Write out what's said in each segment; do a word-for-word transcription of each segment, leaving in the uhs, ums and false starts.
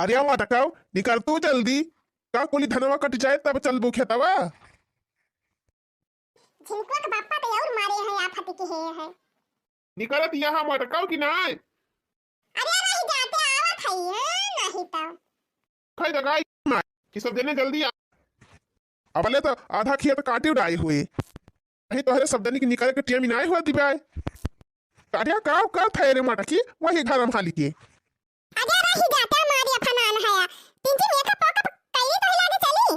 अरे मटकाऊ, निकल तू जल्दी, का कुली धनवा कट जाए तब चलबू खेतवा? झिनकुआ के बापा तो और मारे हैं, आफत के हे है। निकलत यहाँ मटकाऊ कि नाय? अरे रही जाते आवत है, हाँ, नहीं तो। खाई दगाई ना, कि सब जने जल्दी आ। अबले तो आधा खेत काटी उड़ाई हुए। अही तोहरे सब जने के निकले के टेम नाय हुआ दिबाय। अरे काव का था रे मटकी, वही घर हम हाली के। अरे रही जाते मारी अफनान है। पिंकी मेकअप वेकअप कैली तो लागे चली।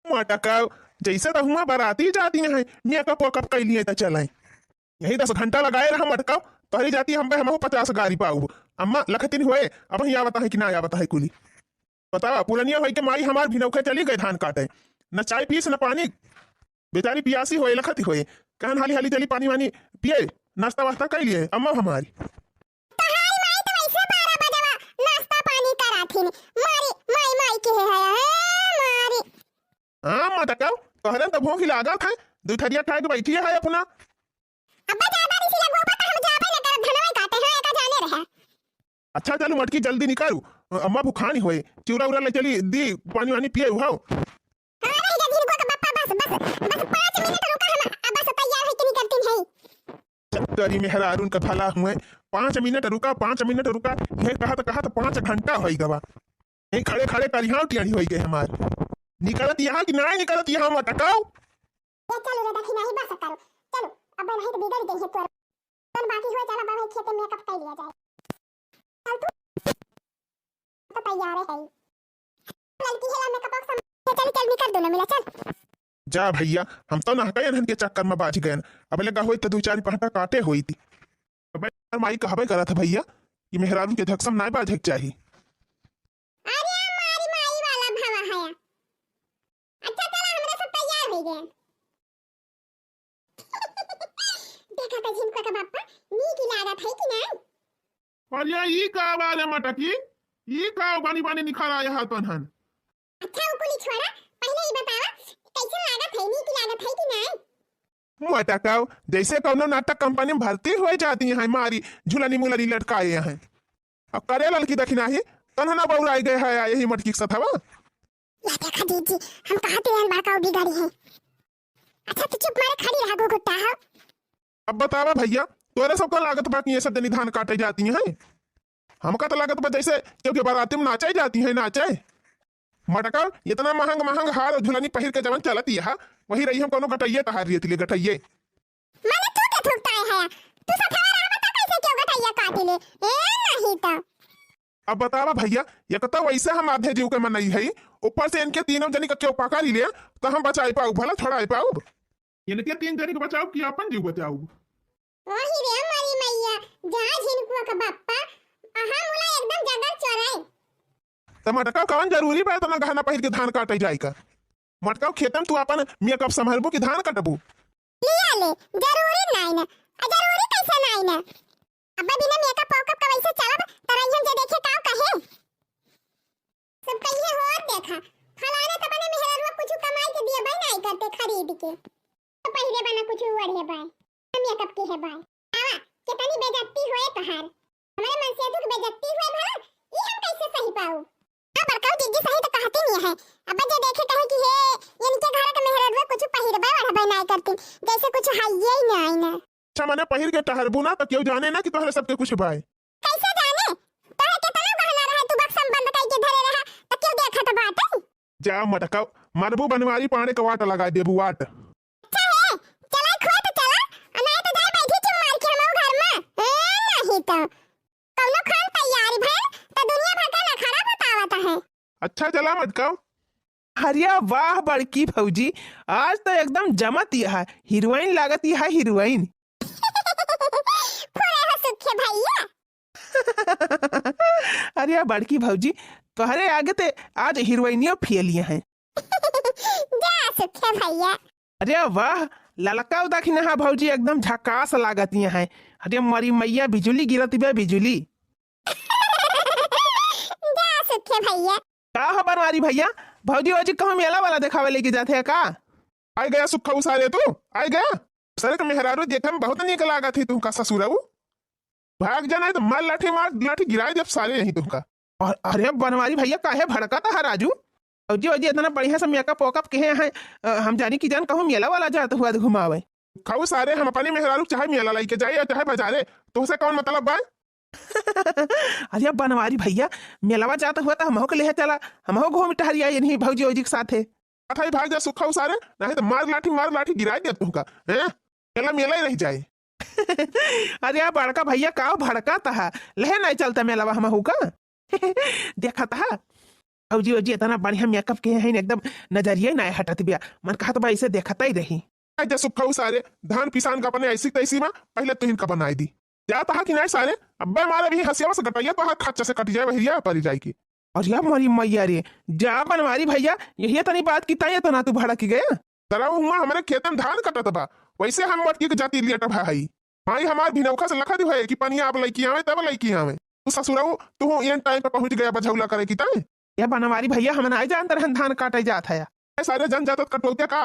मटकाऊ, जैसे तो हुआ बाराती जाती हैं, मेकअप वेकअप कैली है तो चलें। यही दस घंटा लगाए रहा मटकाऊ, तोहरी जाती हम पे हमहू पचास गारी पाऊ। अम्मा लखतिन हुए, अब ही आवता है कि ना आवता है कुली। बतावा, पुरनिया होई के माई हमार भिनौखे चली गए धान काटे, न चाय पीस न पानी, बेचारी पियासी होए लखती होए, कहन हाली हाली चली पानी वानी पिए, नाश्ता वास्ता कर लिए अम्मा हमारी। तहारी माई तो वैसे बारह बजवा नाश्ता पानी कराथिन, मारी माई माई के है, है मारी। हाँ मटकाऊ, तोहरे तो भूख ही लागत है, दू थरिया खाए के बैठी है अपना। अब्बा ज्यादा नहीं सिला घोपा तो हम जाबे न करब, धनवा काटे हैं, एका जाने रहे। अच्छा चलू मटकी जल्दी निकालू, अम्मा भुखानी होए, चिउरा उरा ले चली दी, पानी वानी पिए उहाओ। हाँ रह जा झिनकुआ के बापा, बस बस बस पाँच मिनट रुका हम, अब बस तैयार है कि निकलती है। चक्करी मेहरारून का भला हुए, पाँच मिनट रुका, पाँच मिनट रुका, यह कहत कहत पाँच घंटा होई गवा। यही खड़े खड़े करिहाव टियारी होई गए हमार। निकलत यहाँ कि ना निकलत यहाँ मटकाऊ। ए, चलो रे दखिना ही बस करो, चलो, अब नहीं तो बिगड़ गई है तोर। कौन बाकी हुआ, चलो, अब खेते मेकअप कर लिया जाए। चल तू, तो तैयार है। लड़की है, मेकअप वेकअप सम-, चल, चल, निकल दोनों मिला, चल। जा भैया, हम तो नहका इन्हन के चक्कर में बाझ गए। अब लगा होई तो दू चार पहटा काटे होई थी। अब माई कहबे करत है भैया कि मेहरारू के धक्सम नाय बाझे के चाही। अरे मारी माई वाला भवा है। अच्छा चला, हमरा सब तैयार हो गए। देखा तो झिनकुआ का बापा, नीक लागत है कि नहीं? अरे ई का बारे मटकी, ई का बानी बानी निखर आया है तोहन? अच्छा वो कुली छोड़ा, पहले ही बतावा कैसे लागत है, नीक लागत है कि नहीं? मटकाऊ, जैसे कौनो नाटक कंपनी में भर्ती हुए जाती हैं, मारी झुलनी मुलनी लटकाए हैं। अब करे ललकी दखिना ही, तनहना बौराई गए है, यही मटकी के सथवा। या देखा दीदी, हम कहा थे बड़का बिगड़ी है। अच्छा तू चुप मारे खड़ी रहा घुघुट्टा हो। अब बतावा भैया, तोरे सबका लागत बा कि ये सब जनी धान काटे जाती हैं? हमका तो लागत बा जैसे क्योंकि बाराती में नाचे जाती हैं, नाचे। मटका, इतना महंग महंग हार और झुलनी पहिर के जवन चलत यहा, वही रही हम कोनो गटैये तहार रियत ले गटैये। माने तू के थूकता है, तू सथवा रहबा त कैसे क्यों गटैया काटी ले? ए नहीं तो। अब बतावा भैया, एक तो वैसे हम आधे जीव के मनई है, ऊपर से इनके तीनों जनी का क्यों पकड़ ले, तो हम बचाई पाऊ, भला छोड़ाई पाऊ? इनके तीन जनी के बचाऊ कि अपन जीव बचाऊ? वही रे हमारी मैया, जा झिनकुआ का बप्पा, अहा मुला एकदम जगर चोराई। त मटका कौन जरूरी बा इतना गहना पहिर के धान काटे जाए का? मटका खेतम तू अपन मेकअप संभरबू कि धान कटबू? लिया ले, जरूरी नाई ना। आ जरूरी कैसे नाई ना? अब्बे बिना मेकअप वेकअप का वैसे चलब, त रहियन जे देखे काव कहे। सब कहिए हो और देखा, फलाने त बने मेहररुआ कुछ कमाई के दिए भाई नाई करते खरीद के। तो पहिरे बना कुछ ओढ़े बाय, मेकअप के है बाय। आवा, कितनी बेइज्जती होए तहार। हमारे मन से दुख बेइज्जती हुए भला, ई हम कैसे सही पाऊ? हाँ, बड़काऊ जीजी सही तो कहती नहीं है। अब जे देखे कहे कि हे, इनके घर के मेहररुआ कुछ पहिरबे ओढ़बे नाय करती, जैसे कुछ है ये ही नहीं ना। अच्छा, मने पहिर के टहरबू ना तो क्यों जाने ना कि तोहरे सबके कुछ बाय। कैसे जाने? तोहे कितना गहना रहे, तू बक्सम बंद करके धरे रहा, तो क्यों देखत बाटे? जा मटका, मरबू बनवारी पाने के वाट लगा देबू वाट। अच्छा है, चला खोत चला, आ नाय तो जाए बैठी चुप मार के हमहू घर में। ए, नहीं तो। कौनो खान तैयारी भइल, तो दुनिया भर का नखरा बतावत है। अच्छा चला मटका। अरे वाह बड़की भौजी, आज तो एकदम जमत यह है, हीरोइन लागत यह है, हीरोइन। फुरे हो सुखे भैया। अरे बड़की भौजी, तोहरे आगे ते आज हीरोइनियो फेल हैं। जा सुखे भैया। अरे वाह, ललका उदाखिन हा भौजी, एकदम झकास लागत हैं। अरे मरी मैया, बिजुली गिरत बे, बिजुली। जा सुखे भैया। का हो बनवारी भैया, भौजी वौजी कहूँ मेला वाला देखावे लेके जाते हैं का? आय गया सुखऊ सारे तू, आय गया। सारे के मेहरारू देखे में बहुत नीक लागत ही तुमका ससुरऊ। भाग जाना है तो मार लाठी, मार लाठी गिराए देब सारे यहीं तुमका। अरे बनवारी भइया, काहे भड़कत ह राजू? भौजी, भौजी इतना बढ़िया से मेकअप वेकअप किहे हैं, अ, हम जानी कि जान कहूँ मेला वाला जात हुआ घुमावे। खाऊ सारे, हम अपनी मेहरारू चाहे मेला लइके जाए या चाहे बाजारे, तोहसे कौन मतलब बा? अरे बनवारी भइया, मेलवा जात हुआ त हमहू के लेहे चला, हमहू घूम टहरिया इन्हीं भौजी औजी के साथे। अठाई भाग जा सुखाऊ सारे, नहीं तो मार लाठी, मार लाठी गिराइ दिया तुमका, हैं? मेला मेला ही रह जाए। अरे बड़का भइया, का भड़कत ह, लेहे नहीं चलता मेलवा हमहू का? देखत ह, भौजी औजी इतना बढ़िया मेकअप किहे हैं, एकदम नजरिया ही नहीं हटत बिया, मन कहत बा ऐसे देखत ही रही। अरे सुखाऊ सारे, धान पिसान का अपने ऐसी तैसी मा पहले तुहिन का बनाई दी। जात ह कि नहीं सारे? अब्बे मारे भी हंसिया से गटैया तो हाथ खच्चा से कट जाए, बहिरिया परी जाए की। अरे मोरी मैया रे, जा बनवारी भइया, यही तनी बात की ताई इतना तू भड़क गया। तरा हुआ हमरे खेतन धान कटत बा, वैसे हम मटकी के जाती लियट भाई। माई हमार भिनौखा से लखा दी है कि पनिया अब लइकी आवे, तब लइकी आवे। तू ससुरऊ, तू एन टाइम पे पहुंच गया बझौला करे की ताई। ए बनवारी भइया, हम नाहीं जानत रहन धान काटे जात ह। ए सारे जन जात कटौतिया का?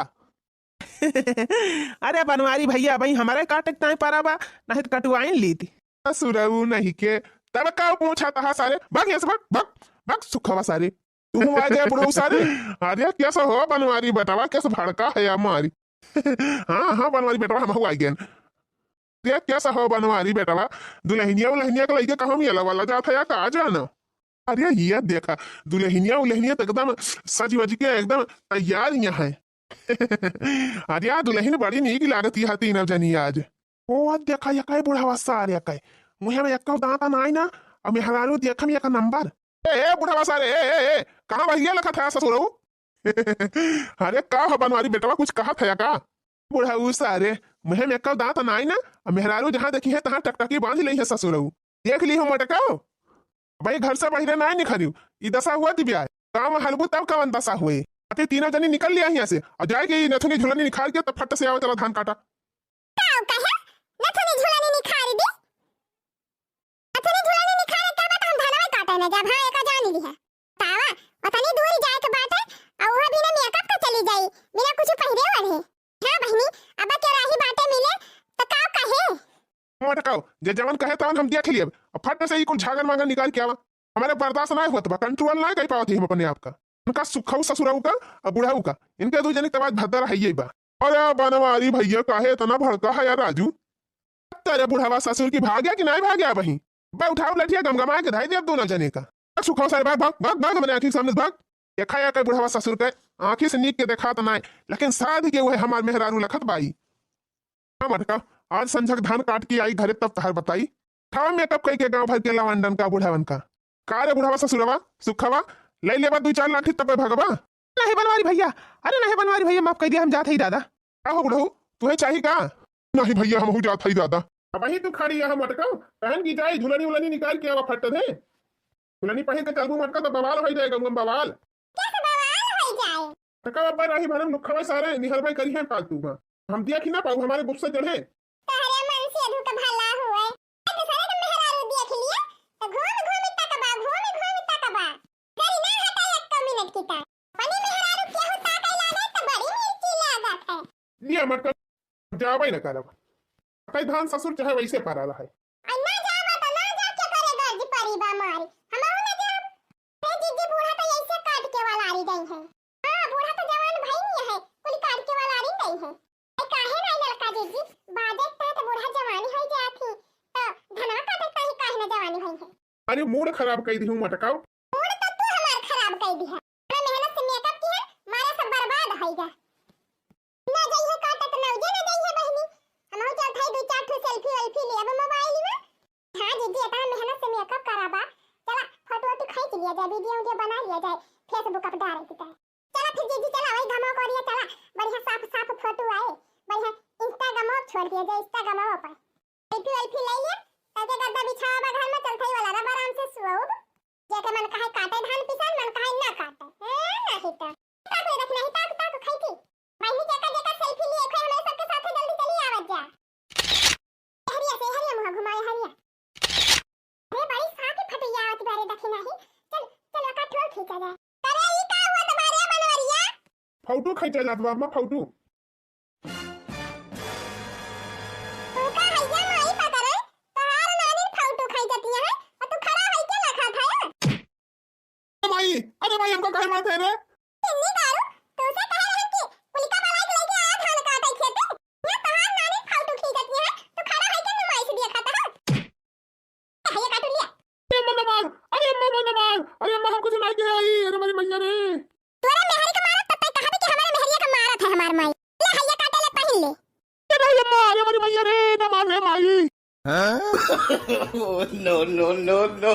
अरे बनवारी भइया, अबहीं हमरे काटे के ताई परा बा, नहीं त कटवाइन लीत। ससुरऊ नहीं के, तब का पूछत ह सारे? भाग यहाँ से, भाग, भाग, भाग सुखवा सारे। तू आ गया बुढ़ऊ सारे। अरे कैसा हो बनवारी बेटवा, कैसा भड़का है हमारी? हाँ, हाँ बनवारी बेटवा, हम हो आ गए। अरे कैसा हो बनवारी बेटवा, दुल्हनिया उल्हनिया के लइके कहूँ मेला वाला जात ह या का जानो? अरे ये देखा, दुल्हनिया उल्हनिया तो एकदम सज वज के एकदम तैयार यहाँ है। अरे यार दुल्हन बड़ी नीक लागत है तीनों जनी आज। ओ देखा, ये काहे बुढ़वा सारे काहे, मुँह में एक्को दांत नाई ना, अब मेहरारू देखम एक नंबर। ए, ए बुढ़वा सारे, ए, ए, ए, कहाँ बहिया लखत ह ससुरऊ? अरे का हो बनवारी बेटवा, कुछ कहत ह का? बुढ़ऊ सारे, मुँह में एक्को दांत नाई ना, अब मेहरारू जहाँ देखी है तहाँ टकटकी बांध लेई है ससुरऊ। देख ली हो मटकाओ, भाई घर से बहिरे नाई निकलियो, ई दशा हुआ दिव्या। गाँव में हलबू तब कवन दशा हुए। अते तीनों जनी निकल लिया यहाँ से, और जाए के ई नथुनी झुलनी निकाल के तब फट से आओ चला धान काटा। का कहे? नथुनी झुलनी निकाल दी? नथुनी झुलनी निकाल के बाद हम धानवा काटे न जाब, हाँ, एका जान ली है। तावा, ओतनी दूर जाए के बाटे, आ उहा बिना मेकअप के चली जाई, बिना कुछ पहिरे ओढ़े। हाँ बहिनी, अब के राही बाटे मिले, त का कहे? मटकाओ, जे जवन कहे तवन हम देख लियब। अब फट से ई कुल झागन मागन निकाल के आवा। हमारे बर्दाश्त ना होत बा, कंट्रोल ना कर पावत ही हम अपने आप का। उनका सुखऊ ससुरऊ का और बुढ़ऊ का, इनके दू जनी तबाज भद्दर है ये बा। अरे बनवारी भैया, काहे इतना भड़का है यार राजू? तेरे बुढ़ावा ससुर की भाग्या कि नहीं भाग्या बही? बे उठाओ लठिया, गमगमा के धाई दे दोनों जने का। भाग सुखऊ सारे, भाग, भाग, भाग, भाग, हमने आँखी के सामने से भाग। देखा या कई बुढ़ावा ससुर के आँखी से नीक के देखा तो नहीं, लेकिन साध के वह हमार मेहरारू लखत बाई। हाँ मटका, आज संझक धान काट के आई घरे तब तहार बताई। खावा मेकअप कई के गाँव भर के लवंडन का बुढ़ावन का। का रे बुढ़ावा ससुरवा, सुखवा, लई लेबा दू चार लाठी तब भगबा? नहीं बनवारी भैया, अरे नहीं बनवारी भैया, माफ कर दिया, हम जात ही दादा। का हो बुढ़ऊ, तुहे चाही का? नहीं भैया, हमहू जात हई दादा। अबही तू खड़ी यहाँ मटका, कहन की जाई, झुलनी उलनी निकाल के आवा फट दे। झुलनी पहिर के चलबू मटका तो बवाल होई जाए गंगम बवाल। कैसे बवाल होई जाए? मटका अब्बा राही भरम लुखवा सारे निहरबे करी है फालतू में। हम दिया कि ना पाऊ, हमारे गुस्सा चढ़े। तहरे मन से अधू का भला हुए। दूसरे के मेहरारू देख लिए, तो घूम घूम तकबा, घूम घूम तकबा। जरी ना हटा एक मिनट की ता। अपनी मेहरारू केहू ताके लागे तो बड़ी मिर्ची लागत है। लिया मटका, जाबे न करब। कई धान ससुर चाहे वैसे पड़ा रहे। आ ना जाबा तो ना जा, के करे गर्ज परी बा मारी। हमहू ना जाब। ए जीजी, बूढ़ा तो ऐसे काट के वालारी गई है। हाँ, बूढ़ा तो जवान भई नहीं है, कुल काट के वालारी गई है। ए काहे ना ललका जीजी, बाजे तहत बूढ़ा जवानी होई जात ही, तो धनवा काटे ताही काहे ना जवानी होई है। अरे मूड खराब कई दिहू मटकाओ। मूड तो तू हमार खराब कई दिहा। इतना मेहनत से मेकअप की है, मारे सब बर्बाद होई गा। ना जइहे काटत ना उजे ना जइहे बहिनी। हमहू चलत हई दू चार ठो सेल्फी वेल्फी लेब मोबाइल में। हाँ जीजी, इतना मेहनत से मेकअप करा बा, चला फोटो वोटो खींच लिया जाए, वीडियो वीडियो बना लिया जाए, Facebook पर डाले की तरह। चला फिर जीजी, चला वही घमो कोरिया, चला बढ़िया साफ साफ फोटो आए, बढ़िया Instagram छोड़ दिया जाए, Instagram पर। सेल्फी वेल्फी ले लिया, ताके गद्दा बिछावा बा घर में, चलत हई वाला रब आराम से सोउब। जेके मन कहे काटे धान पिसान, मन कहे ना काटे। ए, नहीं तो। ताक रे, देख नहीं, ताक, ताक, खाई थी। बहिनी जेका जेका सेल्फी लिए थे, हमरे सबके साथे जल्दी चली आवत जा। हरिया से, हरिया मुँह घुमाए, हरिया। अरे बड़ी साथ फटिया आवत बारे, देखी नहीं। चल, चल, ओका ठोल खींचा जाए। अरे, ई का हुआ तुम्हारे मनवरिया? फोटो खींचा जात बा, अम्मा, फोटो। तू का हैया माई पकड़े? तोहार नानी फाउटू खाई जाती है, और तू खड़ा है के लखा था? ए माई, हमका काहे मारत है रे? किन्नी दारू, तोसे कहे रहन कि पुलिका बलाई के लेके आया धान काटे खेते। ये तोहार नानी फालतू खींचत है, तू खड़ा है के नुमाइश दिया खाता है। हइया काटू लिया। ए अम्मा ना मार, अरे अम्मा, अम्मा ना मार, अरे अम्मा हमको सुनाई दे आई, अरे हमारी मैया रे। तोरे मेहरी का मारत तब तक कहा भी कि हमारे मेहरिया का मारत है हमार माई। ले हइया काटे ले पहन ले। ए नहीं अम्मा, अरे हमारी मैया रे, ना मार रे माई। Oh, no, no, no, no।